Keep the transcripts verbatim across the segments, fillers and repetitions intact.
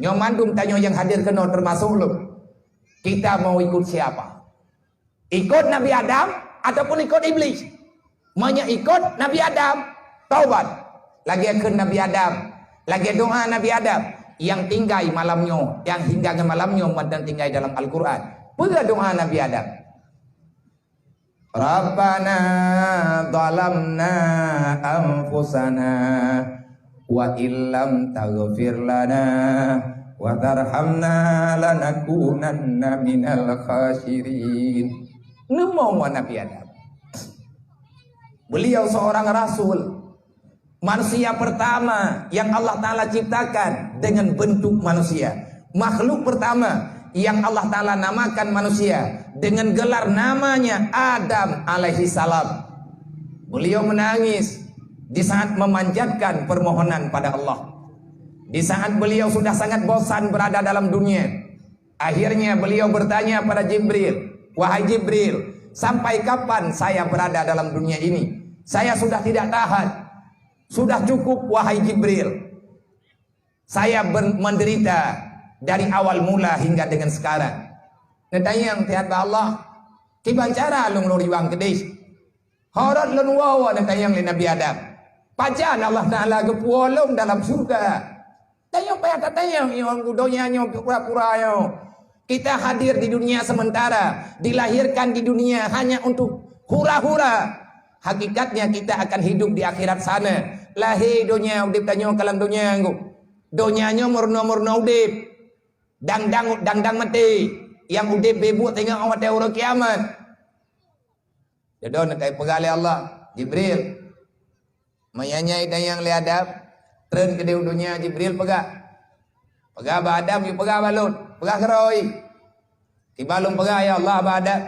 Nyoe mandum tanyoe nyang hadir keunoe teumasok lôn. Kita mau ikut siapa? Ikut Nabi Adam ataupun ikut Iblis? Meunyoe ikut Nabi Adam, taubat. Lagée kheun Nabi Adam, lagée doa Nabi Adam nyang tinggai malam nyoe, nyang hingga ngon malam nyoe mantong tinggai dalam Al-Quran. Peue doa Nabi Adam? Rabbana zalamna anfusana wa illam taghfir lana wa tarhamna lanakunanna minal khasirin. Neumoe Nabi Adam. Beliau seorang rasul. Manusia pertama yang Allah Ta'ala ciptakan dengan bentuk manusia. Makhluk pertama yang Allah Ta'ala namakan manusia dengan gelar namanya Adam alaihi salam. Beliau menangis di saat memanjatkan permohonan pada Allah. Di saat beliau sudah sangat bosan berada dalam dunia, akhirnya beliau bertanya pada Jibril, "Wahai Jibril, sampai kapan saya berada dalam dunia ini? Saya sudah tidak tahan. Sudah cukup, wahai Jibril. Saya ber-, menderita dari awal mula hingga dengan sekarang." Neutanyong siat bak Allah, "Kiban cara lôn lôn riwang keudeh? Ho rot lôn woe-woe neutanyong lé Nabi Adam. Pajan Allah Ta'ala geupuwoe lôn dalam syurga?" Tanyoe payah tatanyong nyoe, donya nyoe pura-pura nyoe. Kita hadir di dunia sementara, dilahirkan di dunia hanya untuk hura-hura. Hakikatnya kita akan hidup di akhirat sana. Lahé donya, udeb tanyoe ka lam donya nyoe. Donya nyoe meurunoe-meurunoe udeb. Dang-dang, dang-dang maté. Nyang udeb beubuet teungoh watée uroe kiamat. Dudoe neukai peugah lé Allah, "Jibril, meunyoe nyan tanyong lé Adam, treun keudeh u donya." Jibril peugah. Peugah bak Adam, yue peugah bak lôn, peugah keudroe. Kiban lôn peugah, ya Allah, bak Adam.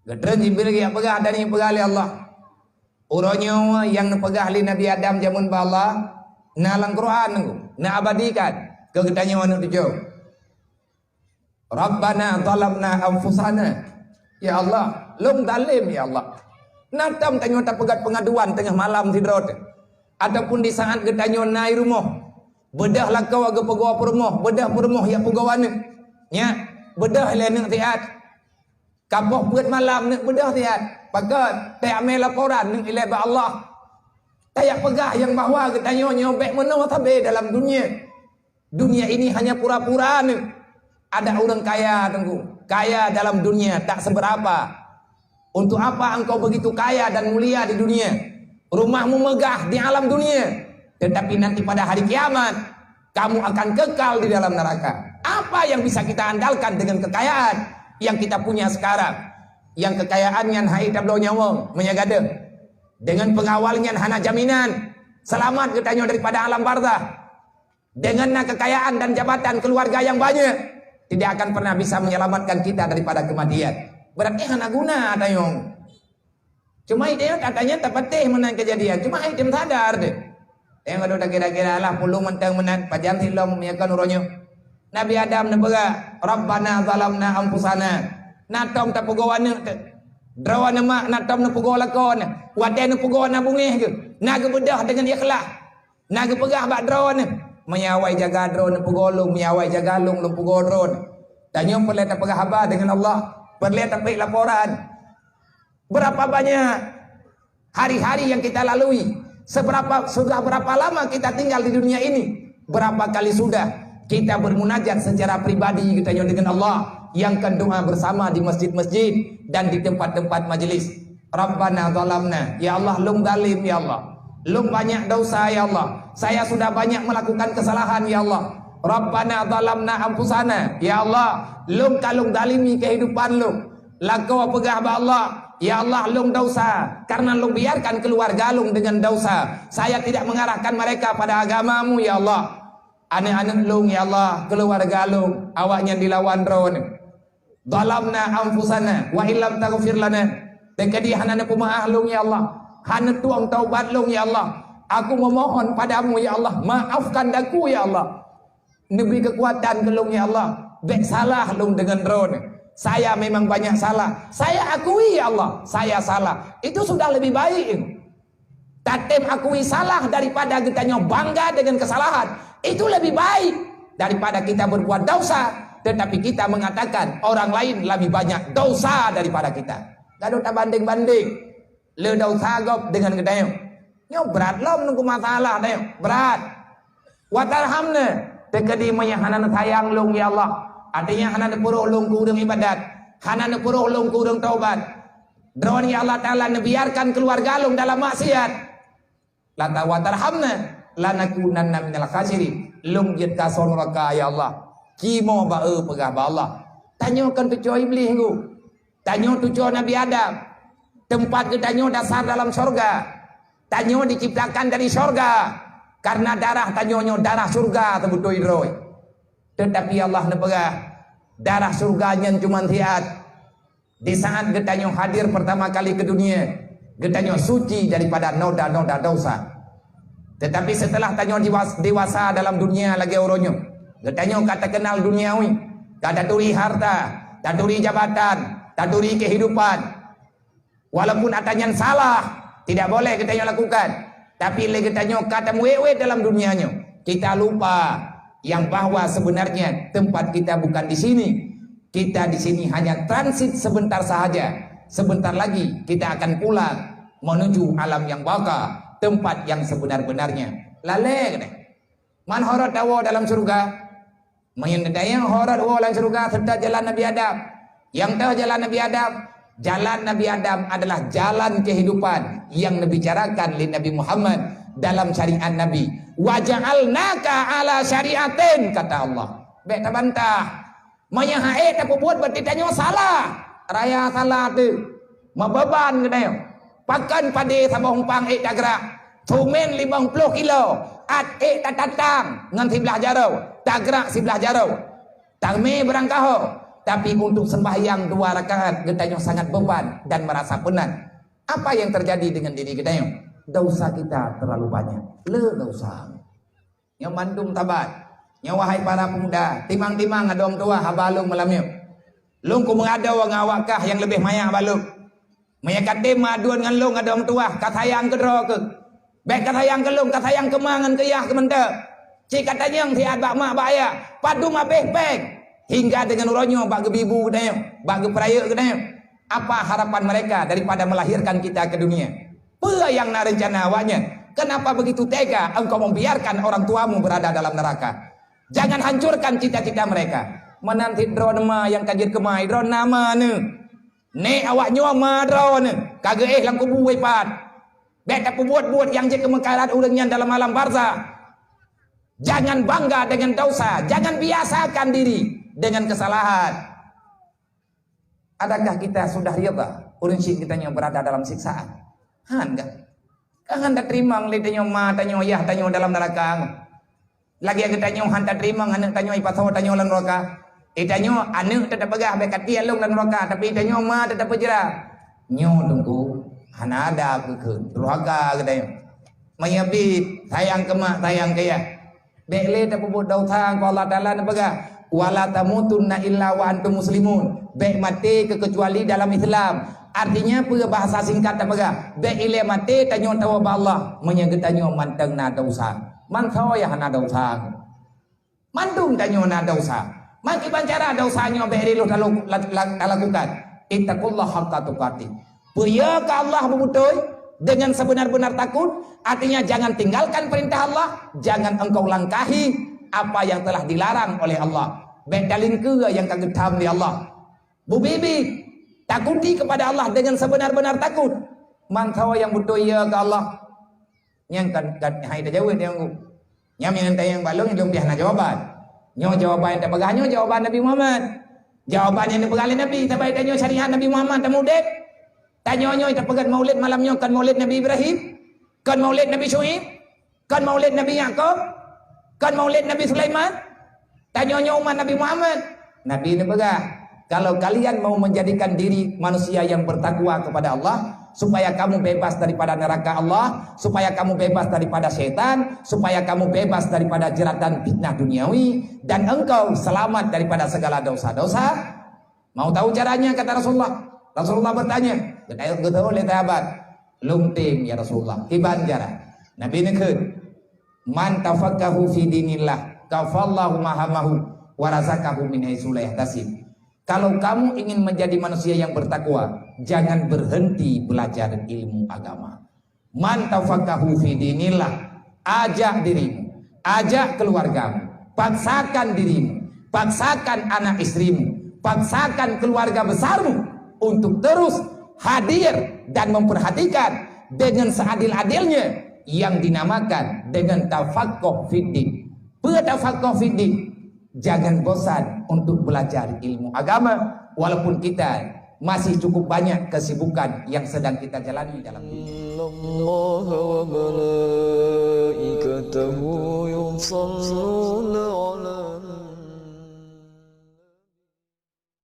Geutreun Jibril geujak peugah dan geupeugah lé Allah. Uroe nyoe nyang neupeugah lé Nabi Adam jameun bak Allah, na lam Quran, na abadikan keu geutanyoe aneuk cucu. Rabbana zalamna anfusana. Ya Allah, lôn zalem, ya Allah. Na tom tanyoe tapeugah peungaduan teungoh malam sidroe teuh, ataupun di saat geutanyoe na i rumoh, beudôh lakoe geupeugoe peurumoh, beudôh peurumoh jak peugoe aneuk. Nyak, beudôh ilée aneuk siat. Ka poh peuet malam aneuk beudôh siat. Pakon? Teuamé laporan aneuk ilée bak Allah. Tajak peugah nyang bahwa geutanyoe nyoe bék meunoe sabe dalam dunia. Dunia ini hanya pura-pura nyoe. Ada ureuëng kaya, Teungku. Kaya dalam dunia tak seberapa. Untuk apa engkau begitu kaya dan mulia di dunia? Rumahmu megah di alam dunia, tetapi nanti pada hari kiamat, kamu akan kekal di dalam neraka. Apa yang bisa kita andalkan dengan kekayaan yang kita punya sekarang? Nyang kekayaan nyan hai tabloe nyawöng meunyoe gadôh. Dengan pengawal nyan hana jaminan selamat geutanyoe daripada alam barzah. Dengan na kekayaan dan jabatan keluarga yang banyak, tidak akan pernah bisa menyelamatkan kita daripada kematian. Berarti hana guna tanyoe. Cuma tanyoe, tanyoe tapatéh meunan kejadian. Cuma ai tem sadar deh. Tanyoe ka kira-kira lah puluh mantong meunan, pajan silom meunyoe kon uroe nyoe. Nabi Adam neupeugah, "Rabbana zalamna anfusana." Na tom tapeugoe aneuk teuh. Droeneuh mak na tom neupeugoe lakoe neuh. Watée neupeugoe na beungéh geuh. Na geubeudôh deungon ikhlas. Na geupeugah bak droeneuh, "Meunyoe awai jaga droeneuh peugoe lôn, meunyoe awai jaga lôn, lôn peugoe droeneuh." Tanyoe peureulée tapeugah haba deungon Allah, peureulée tapeuék laporan. Berapa banyak hari-hari yang kita lalui, seberapa, sudah berapa lama kita tinggal di dunia ini, berapa kali sudah kita bermunajat secara pribadi geutanyoe deungon Allah, nyang kon doa bersama di masjid-masjid dan di tempat-tempat majelis. Rabbana zalamna, ya Allah, lôn zalim, ya Allah. Lôn banyak dosa, ya Allah. Saya sudah banyak melakukan kesalahan, ya Allah. Rabbana zalamna anfusana, ya Allah, lôn ka lôn zalimi kehidupan lôn. Lakoe peugah bak Allah, ya Allah, lôn dosa karena lôn biarkan keluarga lôn dengan dosa. Saya tidak mengarahkan mereka pada agama-Mu, ya Allah. Aneuk-aneuk lôn, ya Allah, keluarga lôn, awaknyan dilawan droeneuh. Zalamna anfusana wa illam taghfir lana. Teukeudi hana neupeumeu'ah lôn, ya Allah. Hana tueng taubat lôn, ya Allah. Aku memohon padamu, ya Allah, maafkan aku, ya Allah. Neubri keukuatan keu lôn, ya Allah. Bék salah lôn deungon droeneuh. Saya memang banyak salah. Saya akui, ya Allah, saya salah. Itu sudah lebih baik. Tatem akui salah daripada geutanyoe bangga deungon keusalahan. Itu lebih baik daripada kita berbuat dosa, tetapi kita mengatakan orang lain lebih banyak dosa daripada kita. Gadoh tabandeng-bandeng. Le dosa gob dengan geutanyoe. Nyoe brat lom nunggu masalah tanyoe. Brat. Watarhamna. Teukeudi meunyoe hana neusayang lôn, ya Allah. Artinya hana neupeurôh lôn keu ureuëng ibadat. Hana neupeurôh lôn keu ureuëng taubat. Droeneuh, ya Allah Ta'ala, neubiarkan keluarga lôn dalam maksiat. Lata watarhamna lanakunanna minal khasirin. Lôn jeuet kasoe nuraka, ya Allah. Kimo ba-e peugah ba Allah. Tanyoe kan tucoe Iblih ngu. Tanyoe tucoe Nabi Adam. Teumpat geutanyoe dasar dalam syurga. Tanyoe diciptakan dari syurga. Karena darah tanyoe nyoe darah syurga teubeutôi droe. Tetapi Allah neupeugah, darah syurga nyan cuma siat. Di saat geutanyoe hadir pertama kali ke dunia, geutanyoe suci daripada noda-noda dosa. Tetapi setelah tanyoe diwas-, dewasa dalam dunia lagée uroe nyoe, geutanyoe ka takenal duniawi, ka taturi harta, taturi jabatan, taturi kehidupan. Walaupun ata nyan salah, tidak boleh geutanyoe lakukan, tapi lé geutanyoe ka tamuwét-wét dalam dunia nyoe, kita lupa yang bahwa sebenarnya tempat kita bukan di sini. Kita di sini hanya transit sebentar sahaja. Sebentar lagi kita akan pulang menuju alam yang baka, tempat yang sebenar-benarnya. Lalée keudeh. Man horot tawoe dalam syurga? Meunyoe neutanyong horot woe lam syurga, seutôt jalan Nabi Adam. Nyang toh jalan Nabi Adam? Jalan Nabi Adam adalah jalan kehidupan yang dibicarakan lé Nabi Muhammad dalam syariat Nabi. "Wa ja'alnaka ala syariatin," kata Allah. Bék tabantah. Meunyoe han ék tapeubuet, berarti tanyoe salah. Raya salah teuh. Meubeban geutanyoe. Pakon padé saboh umpang ék tagrak. Sumen limong ploh kilo. At ék tatatang ngon siblah jaroe. Tagrak siblah jaroe. Tamé beurangkaho. Tapi untuk sembahyang dua rakaat, geutanyoe sangat beban dan merasa penat. Apa yang terjadi dengan diri geutanyoe? Dosa kita terlalu banyak. Le dosa. Nyoe mandum sabat. Nyoe wahai para pemuda, timang-timang adoe tuah haba lôn malam nyoe. Lôn kumeungadoe ngon awak kah nyang leubeh manyak bak lôn. Meunyoe ka tem meuaduen ngon lôn adoe tuah, ka sayang keu droe keuh. Bék ka sayang keu lôn, ka sayang keu ma ngon keu yah keuh mantong. Cit ka tanyong siat bak mak bak ayah, padum abéh péng. Hingga deungon uroe nyoe bak geubi bu geutanyoe, bak geupeurayeuk geutanyoe. Apa harapan mereka daripada melahirkan kita ke dunia? Peue nyang na reuncana awaknyan? Kenapa begitu tega engkau membiarkan orang tuamu berada dalam neraka? Jangan hancurkan cita-cita mereka. Meunan cit droeneuh ma nyang ka jeuet keu ma, droeneuh na ma neuh. Nék awak nyoe ma droeneuh, ka geuéh lam kubu ipat. Bék tapeubuet-buet nyang jeuet keu meukarat ureuëng nyan dalam alam barzakh. Jangan bangga dengan dosa, jangan biasakan diri dengan kesalahan. Adakah kita sudah rida ureuëng syik geutanyoe berada dalam siksaan? Han kan? Kan han tateurimong lé tanyoe ma tanyoe yah tanyoe dalam neraka. Lagée geutanyoe han tateurimong aneuëk tanyoe ipasoe tanyoe lam neraka. Eh, tanyoe aneuëk teupeugah bék ka tiek lôn lam neraka, tapi tanyoe ma teupeujra. Nyoe teungku hana ada keu durhaka geutanyoe. Meunyoe bit sayang keu mak sayang keu yah. Bék lé tapeubuet dosa, keu Allah Taala neupeugah, "Wala tamutunna illa wa antum muslimun." Bék maté keukecuali dalam Islam. Artinya peue bahasa singkat tapeugah? Bék ilée maté tanyoe tawoe bak Allah meunyoe geutanyoe mantong na dosa. Man soe nyang hana dosa? Mandum tanyoe na dosa. Meukiban cara dosa nyoe bék riloh talaku-, la-, la-, talakukan. Ittaqullaha haqqa tuqatih. Peuyoe keu Allah beubeutôi dengan sebenar-benar takut, artinya jangan tinggalkan perintah Allah, jangan engkau langkahi apa yang telah dilarang oleh Allah. Bék talingkeue nyang ka geutham lé Allah. Beubiet-biet, takuti kepada Allah dengan sebenar-benar takut. Man soe nyang beutôi yo keu Allah. Nyang kan, kan hai tajaweueb nyang ku. Nyang nyang tanyong bak lôn, lôn pih hana jawaban. Nyoe jawaban nyang tapeugah nyoe jawaban Nabi Muhammad. Jawaban nyang neupeugah lé Nabi, saban tanyoe syariat Nabi Muhammad tameudeb. Tanyoe nyoe tapeugét maulid malam nyoe kon maulid Nabi Ibrahim, kon maulid Nabi Syuaib, kon maulid Nabi Yakub, kon maulid Nabi Sulaiman. Tanyoe nyoe umat Nabi Muhammad. Nabi neupeugah, "Kalau kalian mau menjadikan diri manusia yang bertakwa kepada Allah, supaya kamu bebas daripada neraka Allah, supaya kamu bebas daripada setan, supaya kamu bebas daripada jeratan fitnah duniawi, dan engkau selamat daripada segala dosa-dosa." Mau tahu caranya, kata Rasulullah. Rasulullah bertanya, geutanyong lé sahabat, "Lôn tem, ya Rasulullah, kiban cara?" Nabi neukheun, "Man tafaqahu fi dinillah, kafallahu mahamahu, wa razaqahu min haitsu la yahtasib." Kalau kamu ingin menjadi manusia yang bertakwa, jangan berhenti belajar ilmu agama. "Man tafaqahu fi dinillah," ajak dirimu, ajak keluargamu, paksakan dirimu, paksakan anak istrimu, paksakan keluarga besarmu untuk terus hadir dan memperhatikan dengan seadil-adilnya yang dinamakan dengan tafaqquh fid din. Peue tafaqquh fid din? Jangan bosan untuk belajar ilmu agama, walaupun kita masih cukup banyak kesibukan yang sedang kita jalani dalam dunia. Innallaha wa malaikatahu yusalluna